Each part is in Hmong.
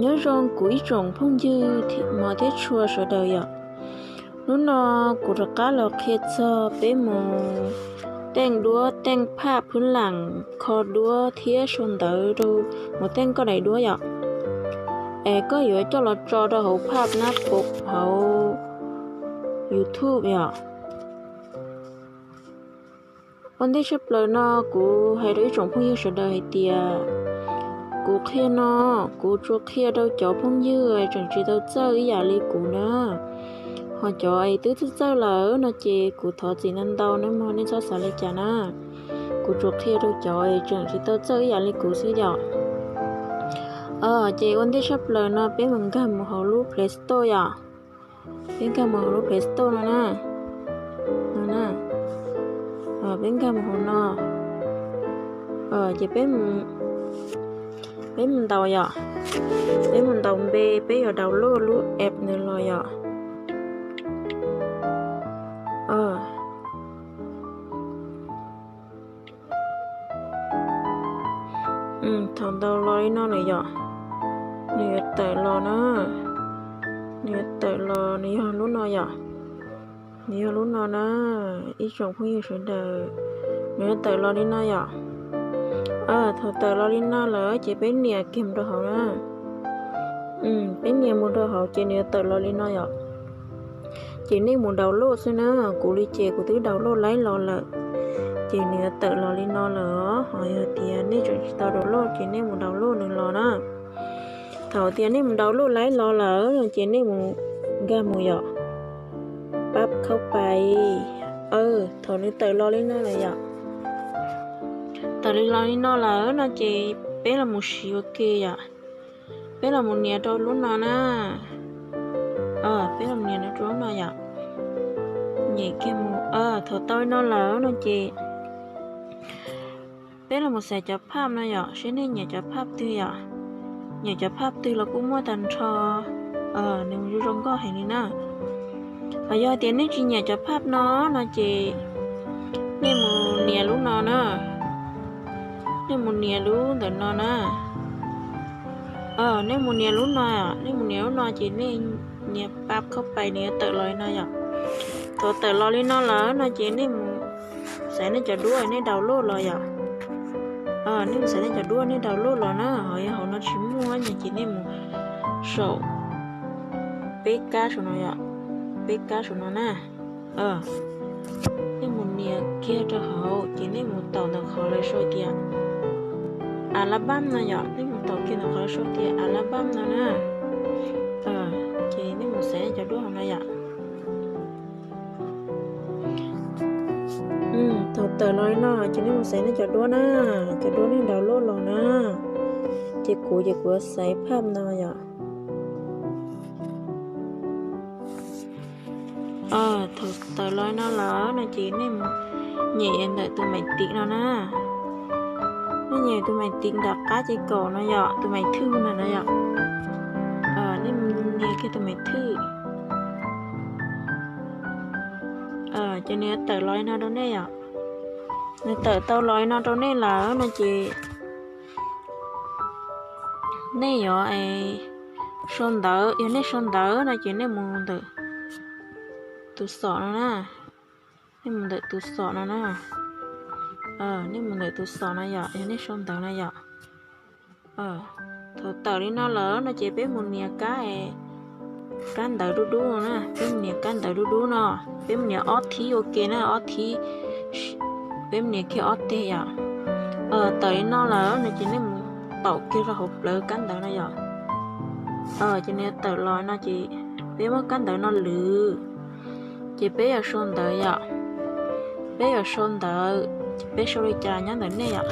Nyob zoo kuv ib tsoom phooj ywg hmov thiab tshua sawv daws yom. Hnub no kuv rov qab los qhia txog peb mus teej duab, teej phaj phwb lam, kho duab thiab sau ntawv rau mus teej koj daim duab yom. Es koj yuav coj los tso rau hauv phaj nab pom hauv YouTube yom. Ua ntej tshaj plaws no kuv hais rau ib tsoom phooj ywg sawv daws hais tias kuv qhia no, kuv tsuas qhia rau cov phooj ywg tseem tsis tau txawj ib yam li kuv na. Ho cov es twb txawj txawj lawm no ces kuv thov txim ntau ntau nawb mog, nej txhob xav li cas na. Kuv tsuas qhia rau cov es tseem tsis tau txawj ib yam li kuv xwb yom. Ces ua ntej tshaj plaws no peb mus nkag mus hauv lub Play Store yom. Peb nkag mus hauv lub Play Store no na. No na. Peb nkag mus hauv no. Ces peb mus ntaus yom. Peb mus ntaus npe peb yuav download lub app ntawd los yom. Thaum ntaus los li no lawm yom, nws yuav tawm los na. Nws yuav tawm los, nws yog lub no yom. Nws yog lub no na, ib tsoom phooj ywg sawv daws. Nws yuav tawm los li no yom. Thaum tawm los li no lawm ces peb nias kiag mus rau hauv na. Peb nias mus rau hauv ces nws yuav tawm los li no yom. Ces nej mus download xwb na, kuv li ces kuv twb download laib los lawm. Ces nws yuav tawm los li no lawm, ho yog tias nej tseem tsis tau download ces nej mus download nws los na. Thaum tias nej mus download laib los lawm no ces nej mus nkag mus yom, pab khaub pais. Thaum nws tawm los li no lawm yom, tawm li los li no lawm no ces peb los mus siv ua ke yom. Peb los mus nias rau lub no na. Peb los mus nias rau lub no yom. Nyem kiag mus, thaum tau li no lawm no ces peb los mus xaiv cov phaj no yom, seb nej nyiam cov phaj twg yom. Nyiam cov phaj twg los kuj muaj tag nrho, nws zoo zoo nkauj heev li na. Ho yog tias nej tsis nyiam cov phaj no no ces nej mus nias lub no na. Nej mus nias lub ntawm no na. Nej mus nias lub no, nej mus nias lub no ces nej nias pab khaub pais nws yuav tawm los li no yom. Thaum tawm los li no lawm no ces nej mus xaiv nej cov duab nej download los yom. Nej mus xaiv nej cov duab nej download los na, ho yog hauv no tsis muaj no ces nej mus saum peb kab saum no yom, peb kab saum no na. Nej mus nias kiag rau hauv ces nej mus taum ntawm qhov lawv sau tias album no yom, nej mus taum kiag ntawm qhov lawv sau tias album no na. Ces nej mus xaiv nej cov duab hauv no yom. Thaum tawm los li no ces nej mus xaiv nej cov duab na, cov duab nej download los na. Ces kuv ces kuv xaiv phaj no yom. Thaum tawm los li no lawm no ces nej mus nyem ntawm tus maiv tiv no na. Nej nyem tus maiv tiv nram qab ces kaum no yom, tus maiv thwj na no yom. Nej mus nias kiag tus maiv thwj. Ces nws yuav tawm los li no rau nej yom. Nws tawm tau los li no rau nej lawm no ces nej yuav sau ntawv, yog nej sau ntawv no ces nej mus ntawm tus xom no na. Nej mus ntawm tus xom no na. Nej mus ntawm tus xom no yom, yog nej sau ntawv no yom. Thaum tawm li no lawm no ces peb mus nias kab, kab ntawv dub dub no na, peb mus nias kab ntawv dub dub no, peb mus nias ob thib ua ke na, ob thib, peb mus nias kiag ob teg yom. Tawm li no lawm no ces nej mus taum kiag rau hauv plawv kab ntawv no yom. Ces nws yuav tawm los no ces peb muab kab ntawv no lwv, ces peb yuav sau ntawv yom. Peb yuav sau ntawv, peb sau li cas nyob ntawm nej yom.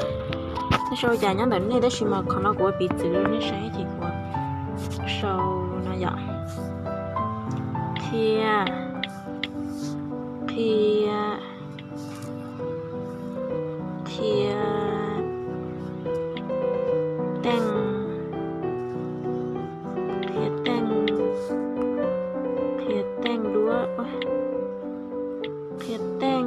Nej sau li cas nyob ntawm nej, tab sis mas qhov no kuv ua piv txwv rau nej saib ces kuv sau no yom. Qhia, qhia, qhia teej, qhia teej, qhia teej duab, qhia teej,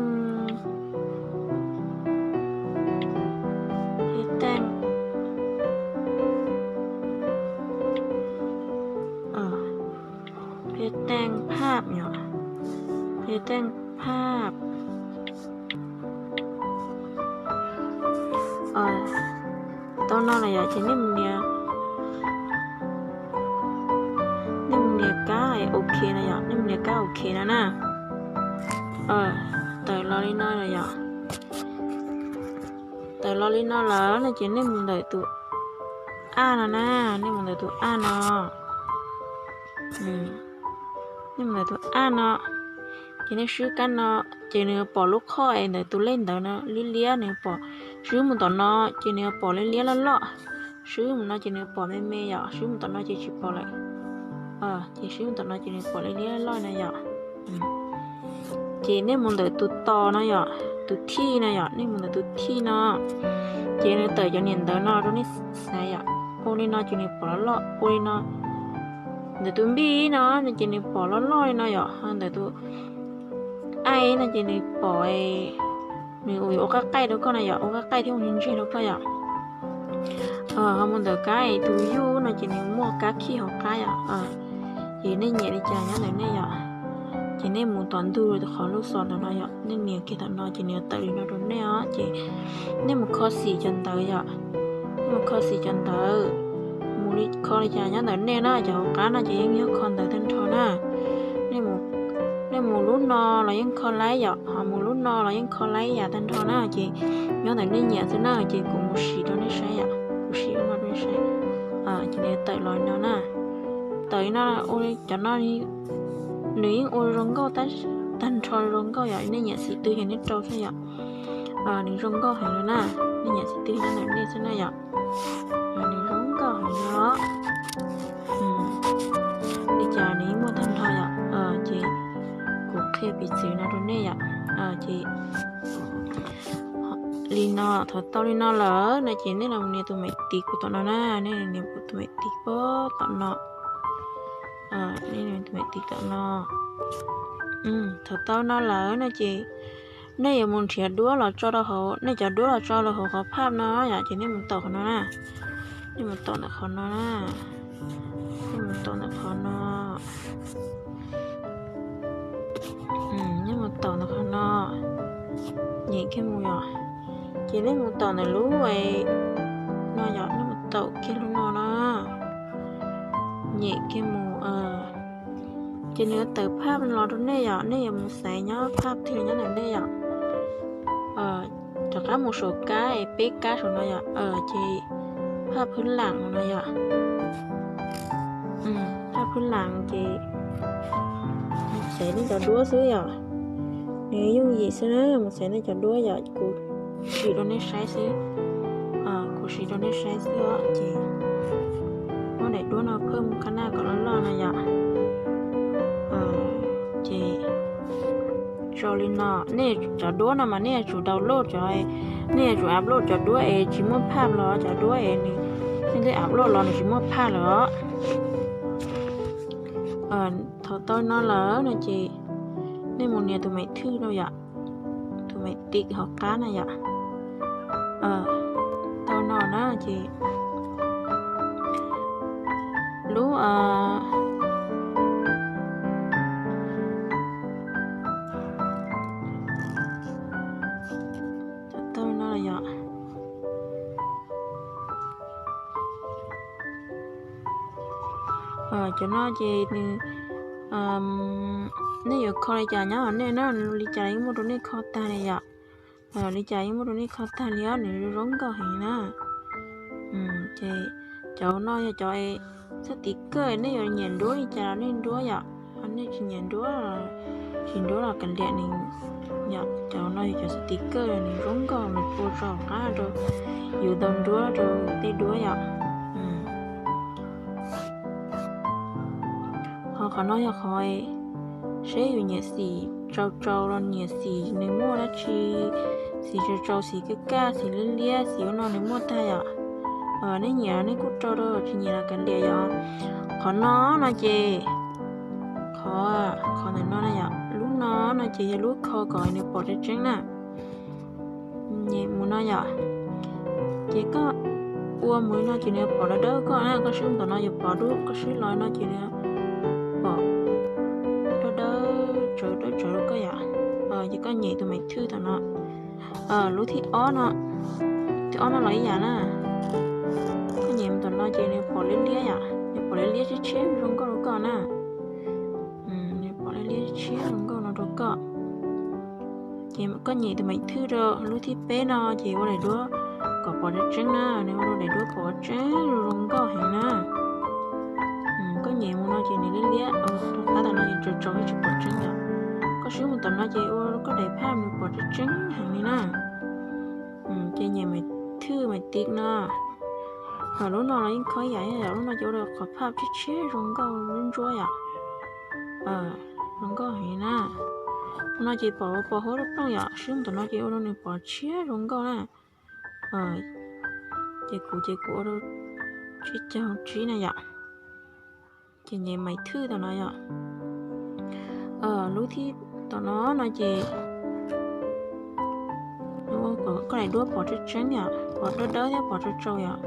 qhia teej, Tau no los yom, ces nej mus nias, nej mus nias kab OK no yom, nej mus nias kab OK no na. Tawm los li no los yom. Tawm los li no lawm no ces nej mus ntawm tus A no na, nej mus ntawm tus A no. Nej mus ntawm tus A no, ces nej swb kab no, ces nws yuav pom lub qhoj es ntawm tus lej ntawd no liab liab, nws yuav pom. Swb mus tom no, ces nws yuav pom liab liab loj loj. Swb mus no ces nws pom me me yom, swb mus tom no ces tsis pom lawm. Ces swb mus tom no ces nws pom liab liab loj loj no yom. Ces nej mus ntawm tus tos no yom, tus thij no yom, nej mus ntawm tus thij no, ces nws tawm cov niam ntawv no rau nej xaiv yom. Ua li no ces nws pom loj loj, ua li no. Ntawm tus B no, no ces nws pom loj loj li no yom, ho ntawm tus A no ces nws pom, nws ua yuav ua qab qaij rau koj na yom, ua qab qaij thiab ua ntseg rau koj yom. Ho mus ntawm kab tus U no ces nws muaj kab khij hauv qab yom. Ces nej nyiam li cas nyob ntawm nej yom. Ces nej mus tom ntug qhov lub xov ntawm no yom, nej nias kiag tom no ces nws yuav tawm li no rau nej os. Ces nej mus kho xim cov ntawv yom, nej mus kho xim cov ntawv, mus li kho li cas nyob ntawm nej na, cov hauv qab no ces yeej yog kho ntawv tag nrho na. Nej mus lub no los yeej kho laib yom, ho mus lub no los yeej kho laib yam tag nrho na, ces nyob ntawm nej nyiam xwb na. Ces kuv mus sim rau nej saib yom, kuv sim ua no rau nej saib. Ces nws tawm los no na, tawm no, cov no nws yeej ua zoo nkauj, tag nrho zoo nkauj yom, nej nyiam xim twg ces nej rau xwb yom. Nws zoo nkauj heev li na, nej nyiam xim twg nyob ntawm nej xwb na yom. Nws zoo nkauj heev li os. Li cas nws yeej muaj tag nrho yom. Ces kuv qhia piv txwv no rau nej yom. Ces li no, thaum tau li no lawm no ces nej los mus nias tus maiv tiv kuv tom no na, nej nias kuv tus maiv tiv pab tom no. Nej nias tus maiv tiv tom no. Thaum tau no lawm no ces nej yuav mus nrhiav duab los tso rau hauv, nej cov duab los tso rau hauv qhov phaj no yom, ces nej mus tom qhov no na. Nej mus tom ntawm qhov no na. Nej mus tom ntawm qhov no. Nej mus tom ntawm qhov no. Nyem kiag mus yom. Ces nej mus tom ntawm lub no yom, nej mus tom kiag lub no na. Nyem kiag mus. Ces nws yuav tawm phaj los rau nej yom, nej yuav mus xaiv nyob phaj twg nyob ntawm nej yom. Rov qab mus saum kab es peb kab saum no yom, ces phaj phwb lam no yom. Phaj phwb lam ces mus xaiv nej cov duab xwb yom. Nws yooj yim xwb na, mus xaiv nej cov duab yom, kuv sim rau nej saib xwb. Kuv sim rau nej saib xwb os, ces muab daim duab no phaj mus qhab naj kom loj loj no yom. Ces tso li no, nej cov duab no mas nej yuav tsum download cov, nej yuav tsum upload cov duab es tsis muaj phaj los, cov duab es nws, nej twb upload los nws tsis muaj phaj lawm os. Thaum tau no lawm no ces nej mus nias tus maiv thwj no yom, tus maiv tiv hauv qab na yom. Tau no na ces lub tau no yom. Cov no ces nws, nej yuav kho li cas nyob hauv nej na, li cas yeej muaj rau nej kho tag li yom. Li cas yeej muaj rau nej kho tag li os, nws zoo nkauj heev na. Ces cov no yog cov xab tiv kawj, nej yuav nyiam nruab li cas los nej nruab yom. Nej tsis nyiam nruab, tsis nruab los kav liam nws yom. Cov no yog cov xab tiv kawj, nws zoo nkauj, nws pua tso qab rau yus tau nruab rau yus tej duab yom. Ho qhov no yog qhov seb yus nyiam xim tsau tsau los nyiam xim nws muaj dab tsi, xim tsau tsau, xim kaj kaj, xim liab liab, xim ub no nws muaj tag yom. Nej nyiam nej kuj rau rau, tsis nyiam los kav liam yom. Qhov no no ces, qhov, qhov ntawm no na yom, lub no no ces yog lub kho kom nws pom tseeb tseeb na. Nyem mus no yom. Ces koj ua mus li no ces nws yuav pom dawb dawb koj na, koj swb mus tom no yuav pom dub, koj swb los no ces nws pom dawb dawb tsawv dawb tsawv rau koj yom. Ces koj nyem tus maiv thwj tom no. Lub thib ob no, thib ob no los ib yam na. Koj nyem mus tom no ces nws pom liab liab yom, nws pom liab liab tshiab tshiab zoo nkauj rau koj na. Nws pom liab liab tshiab zoo nkauj no rau koj. Ces koj nyem tus maim thwj rau lub thib peb no ces ua daim duab kom pom tseeb tseeb na, nws ua rau daim duab pom tseeb zoo nkauj heev na. Koj nyem mus no ces nws liab liab rau qab tom no ces tsaus tsaus tsis pom tseeb yom. Koj swb mus tom no ces ua rau koj daim phaj nws pom tseeb tseeb heev li na. Ces nyem maim thwj maim tiv no. Lub no los yeej kho ib yam, lub no ces ua rau qhov phaj tshiab tshiab zoo nkauj ntsuab ntsuab yom. Zoo nkauj heev na. Tus no ces pom pos huab rau plooj yom, swb mus tom no ces ua rau nws pom tshiab zoo nkauj na. Ces kuv ces kuv ua rau tsib caug tsib na yom. Ces nyem maim thwj tom no yom. Lub thib tom no no ces koj daim duab pom tseeb tseeb yom, pom dawb dawb thiab pom tsaus tsaus yom.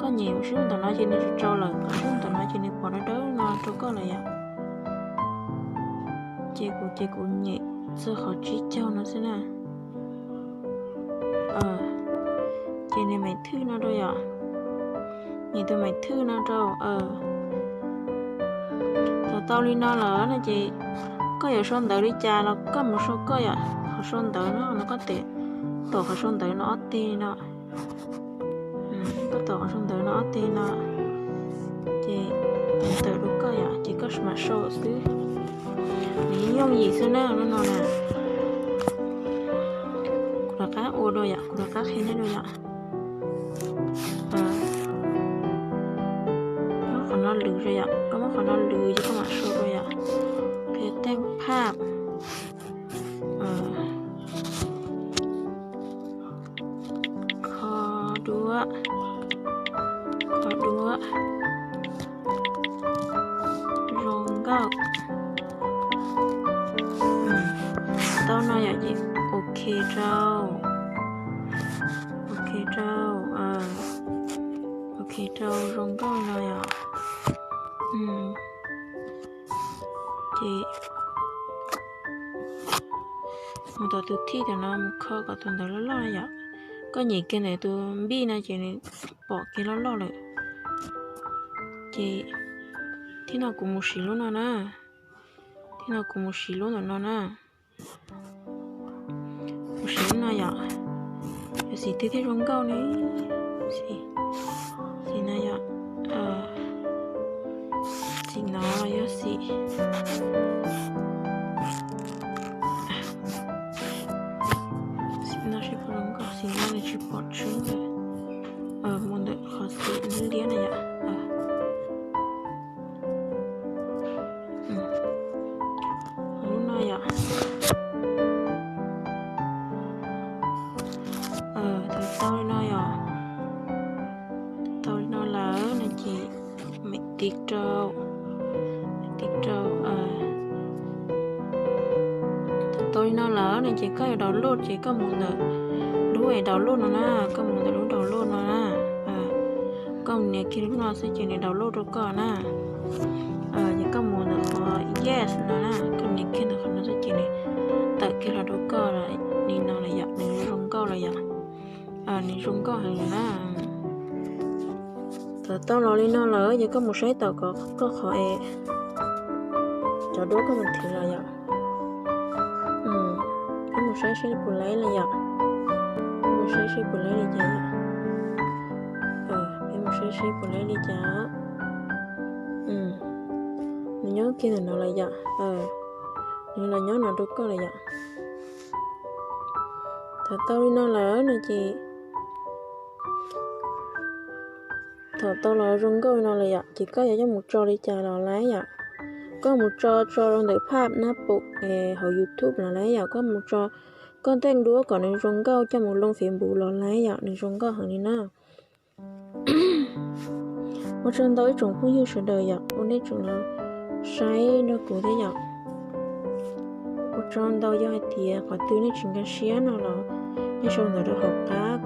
Koj nyem swb mus tom no ces nws tsaus tsaus lawm, koj swb mus tom no ces nws pom dawb dawb no rau koj lawm yom. Ces kuv ces kuv nyem txog qhov tsib caug no xwb na. Ces nws maim thwj no rau yom. Nyem tus maim thwj no rau. Thaum tau li no lawm no ces koj yuav sau ntawv li cas los koj mus sau koj yom. Qhov sau ntawv no no koj tes tom qhov sau ntawv no ob teg no. Koj tom qhov sau ntawv no ob teg no ces nws tawm rau koj yom, ces koj mam sau xwb. Nws yooj yim xwb na, lub no na. Kuv rov qab ua dua yom, kuv rov qab qhia nej dua yom. Muab qhov no lwv rau yom, koj muab qhov no lwv ces koj mam sau dua yom. Qhia teej phaj. Kho duab, kho duab zoo nkauj. Tau no yom, ces ok rau, ok rau, ok rau zoo nkauj no yom. Ces mus tom tus thij tom no mus kho kom tus ntawd loj loj yom. Koj nyem kiag ntawm tus npij no ces nws pom kiag loj loj lawm. Ces thib no kuv mus siv lub no na. Thib no kuv mus siv lub ntawm no na. Mus siv lub no yom. Yog xim twg thiaj zoo nkauj ne? Xim no yom. Xim no los yog xim, xim no seb puas zoo nkauj, xim no nws tsis pom tseeb lawm. Mus ntawm qhov xim liab liab na yom. Lub no yom. Thaum tau li no yom. Tau li no lawm no ces mam tiv rau, tiv rau. Thaum tau li no lawm no ces koj yuav download ces koj mus ntawm lub es download no na, koj mus ntawm lub download no na. Koj mus nias kiag lub no xwb ces nws download rau koj na. Ces koj mus ntawm qhov yes no na, koj nias kiag ntawm qhov no xwb ces nws tawm kiag los rau koj li no lawm yom, nws zoo nkauj lawm yom. Nws zoo nkauj heev na. Thaum tau los li no lawm ces koj mus saib tom koj qhov es cov duab koj mus thwv los yom. Peb mus saib seb puas laib li yom. Peb mus saib seb puas laib li cas yom. Peb mus saib seb puas laib li cas. Nws nyob kiag ntawm no lawm yom. Nws los nyob no rau koj lawm yom. Thaum tau li no lawm no ces, thaum tau los zoo nkauj li no lawm yom, ces koj yuav coj mus tso li cas los laib yom. Koj mus tso tso rau ntawm phaj nab pum hauv YouTube los laib yom, koj mus tso koj tej duab kom nws zoo nkauj coj mus loo Facebook los laib yom, nws zoo nkauj heev li na. Ua tsaug ntau ib tsoom phooj ywg sawv daws yom, uas nej tseem los saib nrog kuv thiab yom. Ua tsaug ntau, yog hais tias qhov twg nej tsis nkag siab no los nej sau ntawv rau hauv qab.